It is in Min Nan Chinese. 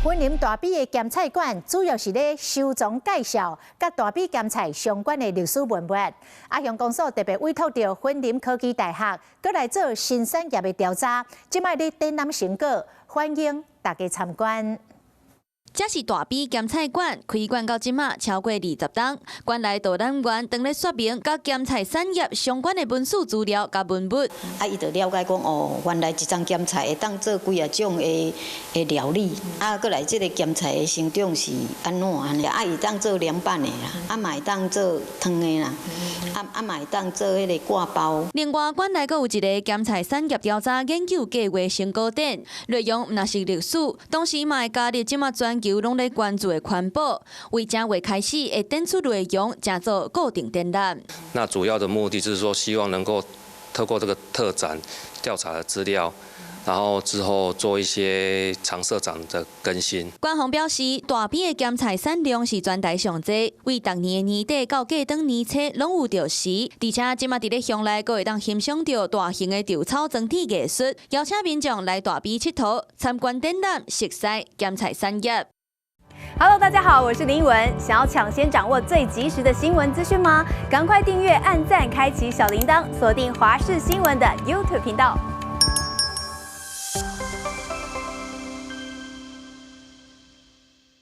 雲林大埤的鹹菜館主要是咧收藏介紹佮大埤鹹菜相關的歷史文物。阿雄公所特別委託著雲林科技大學，閣來做新產業的調查，這擺咧展覽成果，歡迎大家參觀。這是大埤鹹菜館，開館到這馬超過20冬。館內導覽員當咧說明佮鹹菜產業相關的文史資料佮文物。啊，伊就了解講哦，原來一欉鹹菜會當做幾仔種的料理，啊，閣來這個鹹菜的生長是按怎按呢？啊，會當做涼拌的啦，啊，嘛會當做湯的啦，啊啊嘛會當做彼个割包。另外，館內閣有一个鹹菜產業調查研究計畫成果展，內容毋但是歷史，同時嘛會加入這馬全球攏咧關注的環保，為正月開始會展出內容，成做固定展覽。那主要的目的就是說，希望能夠透過這個特展調查的資料，然後之後做一些常設展的更新。官方表示，大埤的鹹菜產量是全台上濟，為逐年的年底到過轉年初攏有著時，而且這馬佇咧鄉內閣會當欣賞著大型的稻草裝置藝術，邀請民眾來大埤𨑨迌參觀展覽，熟悉鹹菜產業。 Hello，大家好，我是林文。想要搶先掌握最及時的新聞資訊嗎？趕快訂閱、按讚、開啟小鈴鐺，鎖定華視新聞的 YouTube 頻道。